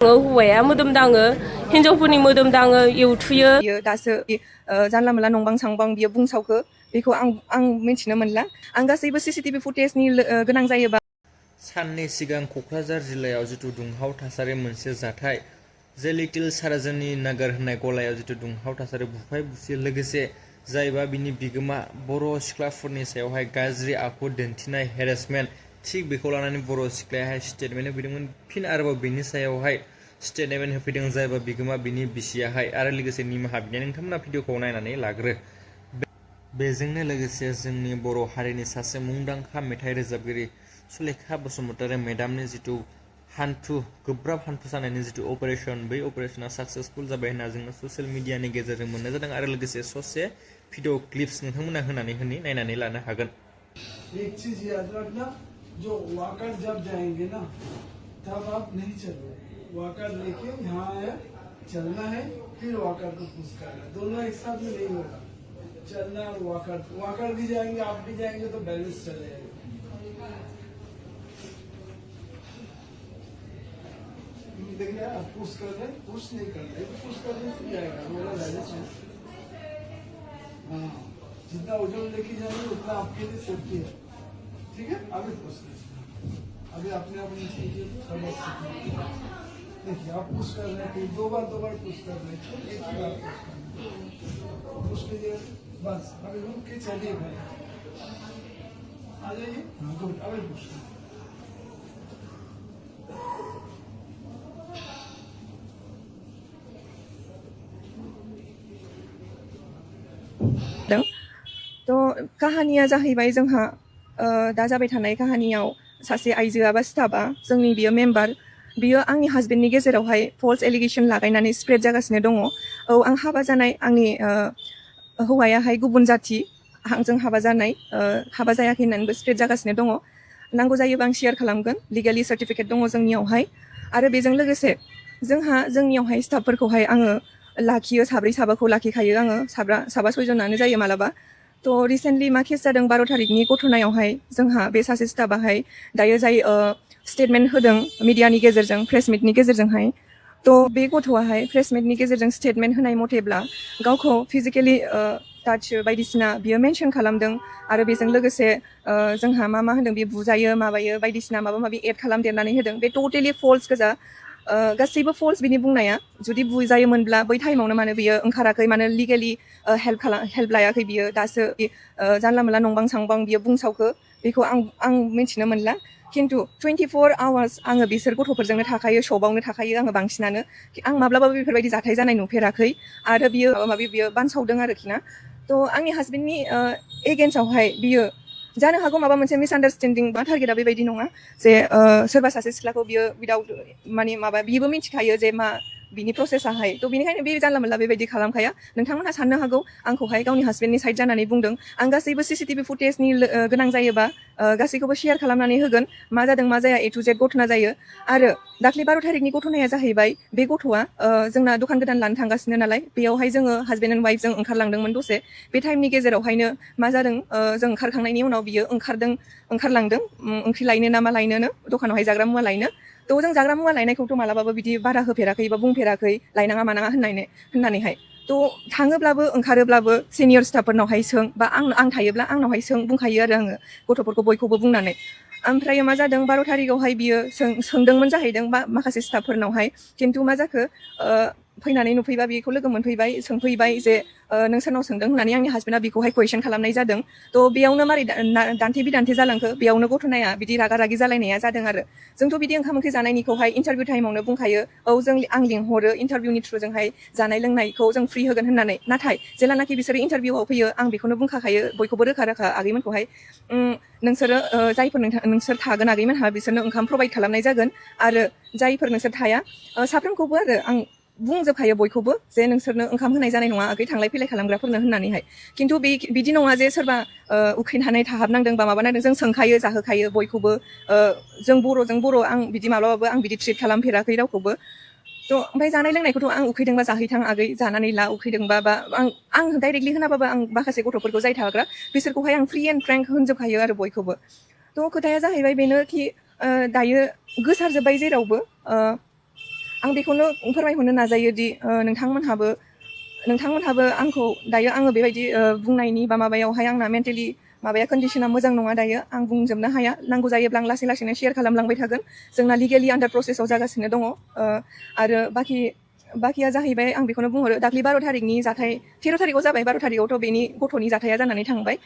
हौवाया मोदोम दाङो हिनजावफोरनि मोदोम दाङो एवथुयो बियो दासो जानला मोनला नंबां सांबां बियो बुंसावखो बेखौ आं मिथिनो मोनला आं गासैबो सीसीटीवी फुटेजनि गोनां जायोबा साननै सिगां क'क्राझार जिल्लायाव जिथु दुंहाव थासारि मोनसे जाथाय जे लिटिल साराजननि नगर होननाय गलायाव जिथु दुंहाव थासारि बुफाय बुसि लोगोसे जायबा बिनि बिगोमा बर' सिख्लाफोरनि सायावहाय गाज्रि आखु दिन्थिनाय हेरेसमेन्ट थिग बेखौ लानानै बर' सिख्लायाहाय स्टेटमेन्ट होफैदोंमोन फिन आरोबाव बिनि सायावहाय स्टेटमेन्ट होफैदों जायबा बिगोमा बिनि बिसियाहाय आरो लोगोसे निमाहा बिनाय नोंथांमोना भिडिअखौ नायनानै लाग्रो बेजोंनो लोगोसे जोंनि बर' हारिनि सासे मुंदांखा मेथाइ रोजाबगिरि सुलेखा बसुमतारी मेदामनि जिथु हान्थु गोब्राब हान्थु सानायनि जिथु अपारेशन बै अपारेशना साक्सेसफुल जाबाय होनना जोङो ससियेल मिडियानि गेजेरजों मोननाय जादों आरो लोगोसे ससे भिडिअ क्लिप्स नोंथांमोना नायनानै लानो हागोन। एक चीज याद रखना जो वाकर जब जाएंगे ना तब आप नहीं चलो वाकर लेके यहाँ है चलना है फिर वाकर को पुश करना दोनों एक साथ में नहीं होगा चलना और वाकर भी जाएंगे आप भी जाएंगे तो बैलेंस चले जाएगा। देखिए आप पुश कर रहे पुश नहीं कर रहे पुश करने से जाएगा मेरा बैलेंस है। हाँ जितना वजन लेके जाएंगे उतना आपके लिए सेफ्टी है ठीक है। अभी पुश अभी अपने आप देखिए आप पुश कर रहे हैं दो बार पुश कर रहे हैं एक ही बार पुश कीजिए बस अभी रुक के चलिए भाई आ जाइए गुड अभी पुश तो काहानिया जाहैबाय जोंहा दा जाबाय थानाय काहानियाव सासे आइजोआ बा स्टाफआ जोंनि बियो मेम्बार बियो आंनि हासबेन्डनि गेजेरावहाय फल्स एलिगेशन लागायनानै स्प्रेड जागासिनो दङ। औ आं हाबा जानाय आंनि हौवायाहाय गुबुन जाथि आंजों हाबा जानाय हाबा जायाखै होननानैबो स्प्रेड जागासिनो दङ। नांगौ जायोबा आं शेयार खालामगोन लिगेलि सार्टिफिकेट दङ जोंनियावहाय आरो बेजों लोगोसे जोंनियावहाय स्टाफफोरखौहाय आङो लाखियो साब्रै साबाखौ लाखिखायो आङो साबा सयजनानो जायो मालाबा। तो रिसेन्टलि मा केस जादों 12 तारिखनि गथनायावहाय जोंहा बे सासे स्टाफआहाय दायो जाय स्टेटमेन्ट होदों मिडियानि गेजेरजों प्रेस मिटनि गेजेरजोंहाय तो बे गथ'आहाय प्रेस मिटनि गेजेरजों स्टेटमेन्ट होनाय मथेब्ला गावखौ फिजिकेलि टाच बायदिसिना बियो मेनसन खालामदों आरो बेजों लोगोसे जोंहा मा होनदों बे बुजायो माबायो बायदिसिना माबा माबि एड खालामदेरनानै होदों बे टटेलि फल्स गोजा गासैबो फल्स बिनि बुंनाया जुदि बुजायोमोनब्ला बै टाइमावनो मानो बियो ओंखाराखै मानो लिगेलि हेल्प लायाखै बियो दासो जानला मोनला नंबां सांबां बियो बुंसावखो बेखौ आं मिथिनो मोनला खिन्थु 24 आवार्स आङो बिसोर गथ'फोरजोंनो थाखायो शपआवनो थाखायो आङो बांसिनानो आं माब्लाबाबो बेफोरबायदि जाथाय जानाय नुफेराखै आरो बियो माबा माबि बियो बानसावदों आरोखि ना। तो आंनि हासबेन्डनि एगेन्स्टआवहाय बियो जानो हागौ माबा मोनसे मिसआन्डारस्टेन्डिं बा टारगेटआ बेबायदि नङा जे सोरबा सासे सिख्लाखौ बियो उइदाउट माने माबा बिबो मिथिखायो जे मा बिनि प्रसेसाहाय तो बेनिखायनो बे जानला मोनला बेबायदि खालामखाया। नोंथांमोनहा साननो हागौ आंखौहाय गावनि हासबेन्डनि साइड जानानै बुंदों आं गासैबो सीसीटीवी फुटेजनि गोनां जायोबा गासैखौबो शेयार खालामनानै होगोन मा जादों मा जाया ए टु जेड घटना जायो। आरो दाख्लै 12 तारिखनि घटनाया जाहैबाय बे गथ'आ जोंना दखान गोदान लानो थांगासिनो नालाय बेयावहाय जोङो हासबेन्ड एन्ड वाइफजों ओंखारलांदोंमोन दसे बे टाइमनि गेजेरावहायनो मा जादों जों ओंखारखांनायनि उनाव बियो ओंखारलांदों ओंख्रि लायनो ना मा लायनोनो दखानावहाय जाग्रा मुवा लायनो तो जों जाग्रा मुवा लायनायखौथ' मालाबाबो बिदि बारा होफेराखै बा बुंफेराखै लायनाङा मानाङा होननानैहाय तो थाङोब्लाबो ओंखारोब्लाबो सिनियर स्टाफफोरनावहाय सों बा आं थायोब्ला आंनावहाय सों बुंखायो आरो आङो गथ'फोरखौ बयखौबो बुंनानै ओमफ्राय मा जादों 12 तारिखआवहाय बियो सोंदोंमोन जाहैदों बा माखासे स्टाफफोरनावहाय खिन्थु मा जाखो फैनानै नुफैबा बेखौ लोगो मोनफैबाय सोंफैबाय जे नों सोरनाव सोंदों होननानै आंनि हासबेन्डआ बेखौहाय कुइसन खालामनाय जादों। तो बेयावनो मारै दान्थे बिदान्थे जालांखो बेयावनो गथ'नाया बिदि रागा रागि जालायनाया जादों आरो जोंथ' बिदि ओंखाम ओंख्रि जानायनिखौहाय इन्टारभिउ टाइमावनो बुंखायो औ आं लिंहरो इन्टारभिउनि थ्रुजोंहाय जानाय लोंनायखौ जों फ्रि होगोन होननानै नाथाय जेलानाखि बिसोरो इन्टारभिउआव फैयो आं बेखौनो बुंखाखायो बयखौबो रोखा रोखा आगैमोनखौहाय नोंसोरो जायफोर नोंसोर थागोन आगैमोनहा बिसोरनो ओंखाम प्रभाइड खालामनाय जागोन आरो जायफोर नोंसोर थाया साफ्रोमखौबो आरो आं बुंजोबखायो बयखौबो जे नोंसोरनो ओंखाम होनाय जानाय नङा आगै थांलाय फैलाय खालामग्राफोरनो होननानैहाय खिन्थु बिदि नङा जे सोरबा उखैनानै थाहाबनांदों बा माबानांदों जों सोंखायो जाहोखायो बयखौबो जों बर' आं बिदि माब्लाबाबो आं बिदि ट्रिट खालामफेराखै रावखौबो। तो ओमफ्राय जानाय लोंनायखौथ' आं उखैदोंबा जाहैथां आगै जानानै ला उखैदोंबा बा आं डाइरेक्टलि होनाबाबो आं माखासे गथ'फोरखौ जाय थाग्रा बिसोरखौहाय आं फ्रि एन्ड फ्रेंक होनजोबखायो आरो बयखौबो। तो खोथाया जाहैबाय बेनो कि दायो गोसारजोब्बाय जेरावबो आं बेखौनो फोरमायहरनो नाजायो दि नोंथांमोनहाबो आंखौ दायो आङो बेबायदि बुंनायनि बा माबायावहाय आंना मेन्टेलि माबाया कन्डिशना मोजां नङा दायो आं बुंजोबनो हाया नांगौ जायोब्ला आं लासै लासैनो शेयार खालामलांबाय थागोन जोंना लिगेलि आन्डार प्रसेसआव जागासिनो दङ आरो बाखिया जाहैबाय आं बेखौनो बुंहरो दाख्लि 12 थारिखनि जाथाय 13 थारिखआव जाबाय 12 थारिखआवथ' बेनि गथ'नि जाथाया जानानै थांबाय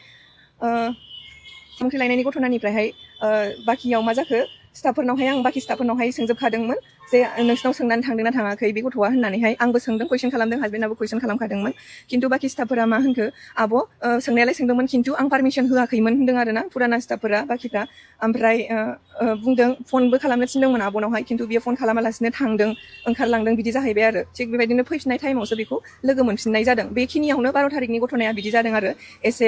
संख्रिलायनायनि गथ'नानिफ्रायहाय बाखियाव मा जाखो स्टाफफोरनावहाय आं बाखि स्टाफफोरनावहाय सोंजोबखादोंमोन जे नोंसिनाव सोंनानै थांदोंना थाङाखै बे गथ'आ होननानैहाय आंबो सोंदों कुइसन खालामदों हासबेन्डआबो कुइसन खालामखादोंमोन खिन्थु बाखि स्टाफफोरा मा होनखो आब' सोंनायालाय सोंदोंमोन खिन्थु आं पारमिसन होआखैमोन होन्दों आरो ना फुराना स्टाफफोरा बाखिफ्रा ओमफ्राय बुंदों फनबो खालामनो थिनदोंमोन आब'नावहाय खिन्थु बियो फन खालामालासिनो थांदों ओंखारलांदों बिदि जाहैबाय आरो थिग बेबायदिनो फैफिननाय टाइमावसो बेखौ लोगो मोनफिननाय जादों बेखिनियावनो 12 थारिखनि घटनाया बिदि जादों आरो एसे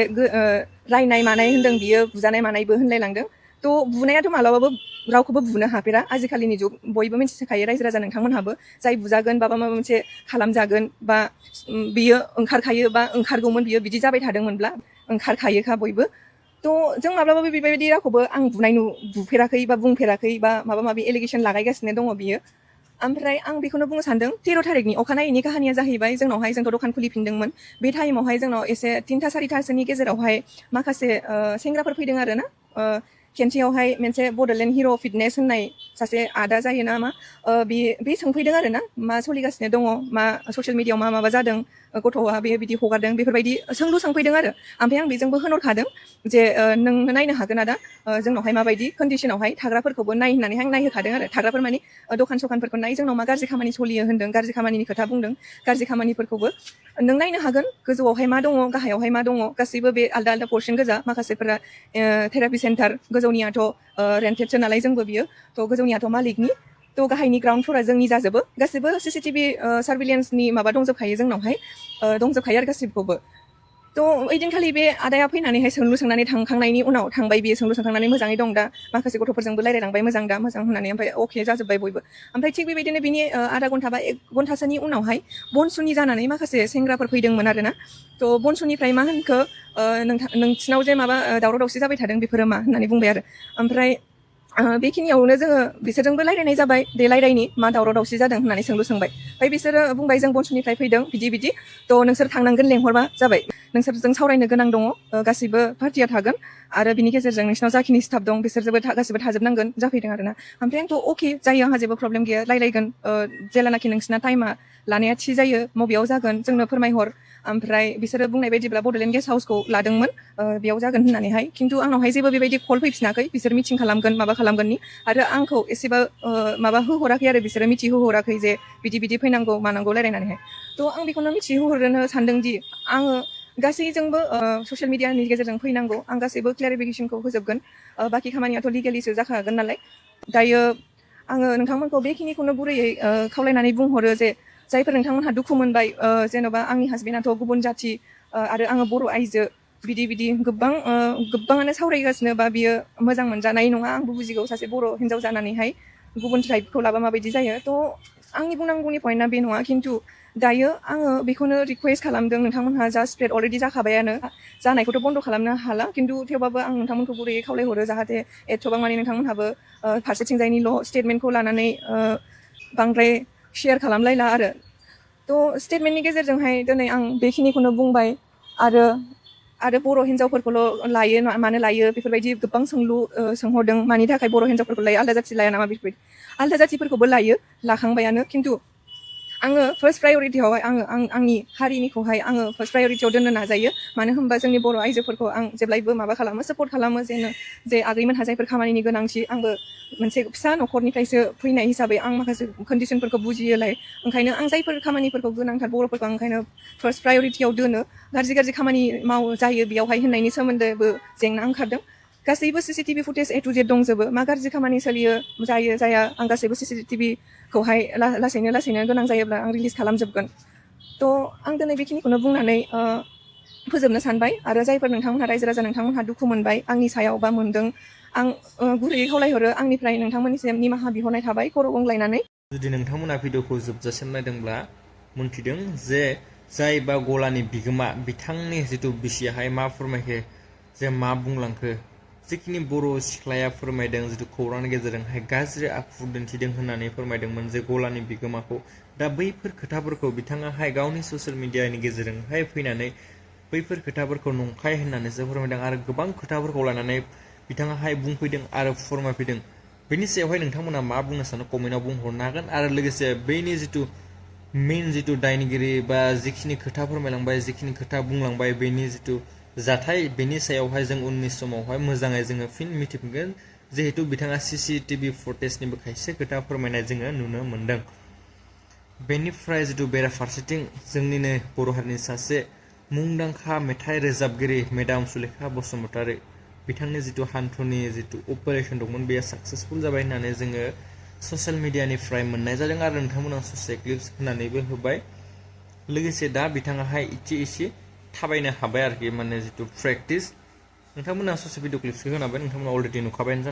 रायनाय मानाय होन्दों बियो बुजानाय मानायबो होनलायलांदों थ' बुनायाथ' मालाबाबो रावखौबो बुनो हाफेरा आजिखालिनि जुग बयबो मिथिखायो रायजो राजा नोंथांमोनहाबो जाय बुजागोन बा माबा मोनसे खालामजागोन बा बियो ओंखारखायो बा ओंखारगौमोन बियो बिदि जाबाय थादोंमोनब्ला ओंखारखायोखा बयबो थ' जों माब्लाबाबो बेबायदि रावखौबो आं बुफेराखै बा बुंफेराखै बा माबा माबि एलिगेसन लागायगासिनो दङ बियो ओमफ्राय आं बेखौनो बुंनो सानदों 13 थारिखनि अखानायैनि काहानिया जाहैबाय जोंनावहाय जोंथ' दखान खुलिफिनदोंमोन बे टाइमावहाय जोंनाव एसे 3ता 4तासोनि गेजेरावहाय माखासे सेंग्राफोर फैदों आरो ना खेनसेयावहाय मोनसे बड'लेण्ड हिर' फिटनेस होननाय सासे आदा जायो ना मा बे सोंफैदों आरो ना मा सोलिगासिनो दङ मा ससियेल मिडियायाव मा माबा जादों गथ'आ बेयो बिदि हगारदों बेफोरबायदि सोंफैदों आरो ओमफ्राय आं बेजोंबो होनहरखादों जे नोंनो नायनो हागोन आदा जोंनावहाय माबायदि कन्डिशनावहाय थाग्राफोरखौबो नाय होननानै आं नायहोखादों आरो थाग्राफोर माने दखान सखानफोरखौ नाय जोंनाव मा गाज्रि खामानि सलियो होन्दों गाज्रि खामानिनि खोथा बुंदों गाज्रि खामानिफोरखौबो नों नायनो हागोन गोजौआवहाय मा दङ गाहायावहाय मा दङ गासैबो बे आलदा आलदा पर्सन गोजा माखासेफोरा थेरापि सेन्टार गोजौनियाथ' रेन्टेडसो नालाय जोंबो बियो थ' गोजौनियाथ' मालिकनि थ' गाहायनि ग्राउन्ड फ्ल'रा जोंनि जाजोबो गासैबो CCTV सार्भिलेन्सनि माबा दंजोबखायो जोंनावहाय दंजोबखायो आरो गासिबखौबो थ' ओइदिनखालि बे आदाया फैनानैहाय सोंनानै थांखांनायनि उनाव थांबाय बियो सोंखांनानै मोजाङै दं दा माखासे गथ'फोरजोंबो रायलायलांबाय मोजां होननानै ओमफ्राय अके जाजोब्बाय बयबो ओमफ्राय थिग बेबायदिनो बिनि आधा घन्टा बा 1 घन्टासोनि उनावहाय बनसुनि जानानै माखासे सेंग्राफोर फैदोंमोन आरो ना थ' बनसुनिफ्राय मा होनखो नोंसिनाव जे माबा दावराव दावसि जाबाय थादों बेफोरो मा होननानै बुंबाय आरो ओमफ्राय बेखिनियावनो जोङो बिसोरजोंबो रायलायनाय जाबाय दे रायलायनि मा दावराव दावसि जादों होननानै सोंबाय ओमफ्राय बिसोरो बुंबाय जों बनसुनिफ्राय फैदों बिदि थ' नोंसोर थांनांगोन लेंहरबा जाबाय नोंसोरजों सावरायनो गोनां दङ गासिबो पार्टिया थागोन आरो बिनि गेजेरजों नोंसिनाव जाखिनि स्टाफ दं बिसोरजोंबो गासिबो थाजोबनांगोन जाफैदों आरोना ओमफ्राय आंथ' अके जायो आंहा जेबो प्रब्लेम गैया रायलायगोन जेलानाखि नोंसिना टाइमा लानाया थि जायो मबेयाव जागोन जोंनो फोरमायहर ओमफ्राय बिसोरो बुंनाय बायदिब्ला बड'लेण्ड गेस्ट हाउसखौ लादोंमोन बेयाव जागोन होननानैहाय खिन्थु आंनावहाय जेबो बेबायदि कल फैफिनाखै बिसोर मिटिं खालामगोन माबा खालामगोननि आरो आंखौ एसेबो माबा होहराखै आरो बिसोरो मिथिहोहराखै जे बिदि फैनांगौ मानांगौ रायलायनानैहाय थ' आं बेखौनो मिथिहोहरनो सानदों दि आङो गासैजोंबो ससियेल मिडियानि गेजेरजों फैनांगौ आं गासैबो क्लेरिफिकेसनखौ होजोबगोन बाखि खामानियाथ' लिगेलिसो जाखागोन नालाय दायो आङो नोंथांमोनखौ बेखिनिखौनो गुरैयै खावलायनानै बुंहरो जे जायफोर नोंथांमोनहा दुखु मोनबाय जेन'बा आंनि हासबेन्डआथ' गुबुन जाथि आरो आङो बर' आइजो बिदि गोबाङानो सावरायगासिनो बा बियो मोजां मोनजानाय नङा आंबो बुजिगौ सासे बर' हिन्जाव जानानैहाय गुबुन ट्राइबखौ लाबा माबायदि जायो थ' आंनि बुंनांगौनि पइन्टआ बे नङा खिन्थु दायो आङो बेखौनो रिकुवेस्ट खालामदों नोंथांमोनहा जा स्प्रेड अलरेडि जाखाबायानो जानायखौथ' बन्द' खालामनो हाला खिन्थु थेवबाबो आं नोंथांमोनखौ गुरैयै खावलायहरो जाहाथे एथ'बां माने नोंथांमोनहाबो फारसेथिंजायनिल' स्टेटमेन्टखौ लानानै बांद्राय शेयार खालामलायला आरो थ' स्टेटमेन्टनि गेजेरजोंहाय दिनै आं बेखिनिखौनो बुंबाय आरो बर' हिन्जावफोरखौल' लायो मानो लायो बेफोरबायदि गोबां सोंहरदों मानि थाखाय बर' हिन्जावफोरखौ लायो आलदा जाथि लाया नामा बेफोरबायदि आलदा जाथिफोरखौबो लायो लाखांबायानो खिन्थु आङो फार्स्ट प्रायरिटियावहाय आंनि हारिनिखौहाय आङो फार्स्ट प्रायरिटियाव दोननो नाजायो मानो होनबा जोंनि बर' आइजोफोरखौ आं जेब्लायबो माबा खालामो सापर्ट खालामो जे आगैमोनहा जायफोर खामानिनि गोनांथि आंबो मोनसे फिसा न'खरनिफ्रायसो फैनाय हिसाबै आं माखासे कन्डिसनफोरखौ बुजियोलाय ओंखायनो आं जायफोर खामानिफोरखौ गोनांथार बर'फोरखौ आं ओंखायनो फार्स्ट प्रायरिटियाव दोनो गाज्रि खामानि जायो बेयावहाय होननायनि सोमोन्दैबो जेंना ओंखारदों गासैबो CCTV footage A to Z दंजोबो मा गाज्रि खामानि सोलियो जाया आं गासैबो CCTVखौहाय लासैनो गोनां जायोब्ला आं रिलिज खालामजोबगोन थ' आं दिनै बेखिनिखौनो बुंनानै फोजोबनो सानबाय आरो जायफोर नोंथांमोनहा रायजो राजा नोंथांमोनहा दुखु मोनबाय आंनि सायाव बा मोनदों आं गुरैयै खावलायहरो आंनिफ्राय नोंथांमोननिसिम निमाहा बिहरनाय थाबाय खर' गंग्लायनानै जुदि नोंथांमोना भिडिअखौ जोबजासिम नायदोंब्ला मोनथिदों जे जाय बा गलानि बिगोमा बिथांनि जिथु बिसियाहाय मा फोरमायखो जे मा बुंलांखो जिखिनि बर' सिख्लाया फोरमायदों जितु खौरांनि गेजेरजोंहाय गाज्रि आखु दिन्थिदों होननानै फोरमायदोंमोन जे गलानि बिगोमाखौ दा बैफोर खोथाफोरखौ बिथाङाहाय गावनि ससियेल मिडियानि गेजेरजोंहाय फैनानै बैफोर खोथाफोरखौ नंखाय होननानैसो फोरमायदों आरो गोबां खोथाफोरखौ लानानै बिथाङाहाय बुंफैदों आरो फोरमायफैदों। बेनि सायावहाय नोंथांमोना मा बुंनो सानो कमेन्टआव बुंहरनो हागोन आरो लोगोसे बैनि जितु मेन जितु दायनिगिरि बा जिखिनि खोथा फोरमायलांबाय जिखिनि खोथा बुंलांबाय बेनि जितु जाथाय बेनि सायावहाय जों उननि समावहाय मोजाङै जोङो फिन मिथिफिनगोन जिहेतु बिथाङा CCTV फुटेजनिबो खायसे खोथा फोरमायनाय जोङो नुनो मोनदों। बेनिफ्राय जितु बेराफारसेथिं जोंनिनो बर' हारिनि सासे मुंदांखा मेथाइ रोजाबगिरि मेडाम सुलेखा बसुमतारी बिथांनि जितु हान्थुनि जितु अपारेसन दंमोन बेयो साक्सेसफुल जाबाय होननानै जोङो ससियेल मिडियानिफ्राय मोननाय जादों आरो नोंथांमोना ससे क्लिप्स होनानैबो होबाय। लोगोसे दा बिथाङाहाय एसे थाबायनो हाबाय आरोखि माने जितु प्रेक्टिस नोंथांमोना ससे भिडिअ क्लिप्सखौ होनाबाय नोंथांमोना अलरेडि नुखाबायानो